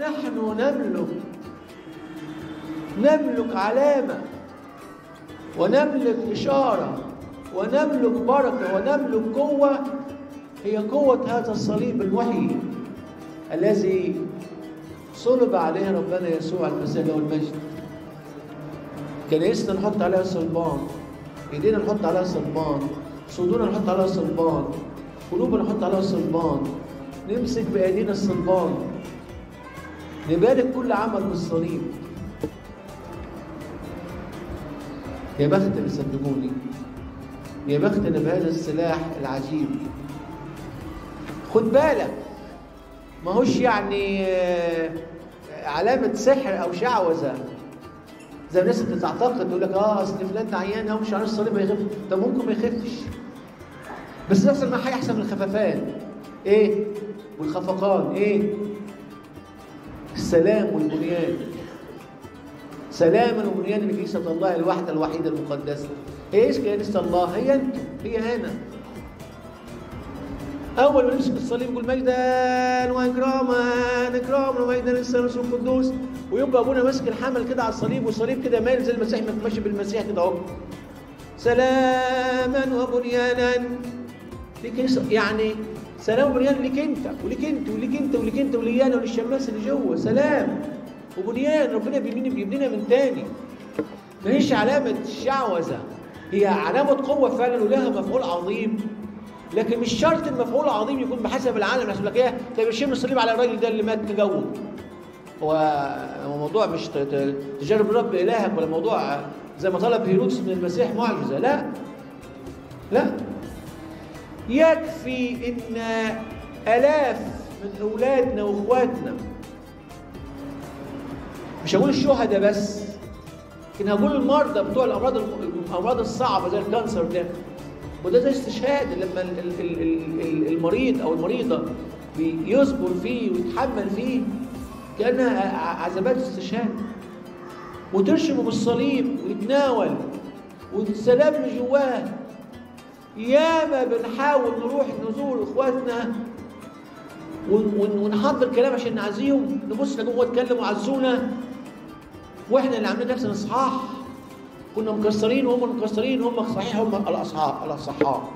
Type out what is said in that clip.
نحن نملك علامة، ونملك إشارة، ونملك بركة، ونملك قوة، هي قوة هذا الصليب المحيي الذي صلب عليه ربنا يسوع المسيح له المجد. كنيستنا نحط عليها صلبان، ايدينا نحط عليها صلبان، صدورنا نحط عليها صلبان، قلوبنا نحط عليها صلبان، نمسك بايدينا الصلبان، نبارك كل عمل بالصليب. يا بخت، صدقوني يا بختنا بهذا السلاح العجيب. خد بالك، ما هوش يعني علامة سحر أو شعوذة زي الناس اللي بتعتقد، تقول لك أصل فلان ده عيان أو مش عارف الصليب هيخف. طب ممكن ما يخفش، بس نفس ما هيحصل من الخففان إيه؟ والخفقان إيه؟ السلام والبنيان. سلاما وبنيانا لكنيسة الله الواحدة الوحيدة المقدسة. إيش كنيسة الله؟ هي أنتم، هي أنا. أول ما نمسك الصليب يقول مجدا وإكراما، إكراما ومجدا للثالوث القدوس، ويبقى أبونا ماسك الحمل كده على الصليب، والصليب كده مايل زي المسيح، ماشي بالمسيح كده أهو. سلاما وبنيانا لكنيسة، يعني سلام وبنيان ليك أنت وليك أنت وليك أنت وليك أنت وليا أنا وللشماس اللي جوه. سلام وبنيان، ربنا بيبنينا من تاني. ما هيش علامة شعوذة، هي علامة قوة فعلا ولها مفعول عظيم، لكن مش شرط المفعول العظيم يكون بحسب العالم. يحسب لك ايه؟ طيب يشيل الصليب على الراجل ده اللي مات جوه. هو موضوع مش تجارب الرب الهك، ولا موضوع زي ما طلب هيرودس من المسيح معجزه. لا لا، يكفي ان الاف من اولادنا واخواتنا، مش هقول الشهداء بس، لكن هقول المرضى بتوع الامراض الصعبة زي ال cancer ده، وده زي استشهاد لما المريض او المريضة بيصبر فيه ويتحمل فيه كانها عذابات استشهاد، وترشمه بالصليب ويتناول والسلام اللي جواه. ياما بنحاول نروح نزور اخواتنا ونحضر كلام عشان نعزيهم، نبص لجوه اتكلموا وعزونا، واحنا اللي عاملين نفسنا اصحاح، كنا مكسرين وهم مكسرين، هم صحيح هم الاصحاء الاصحاء.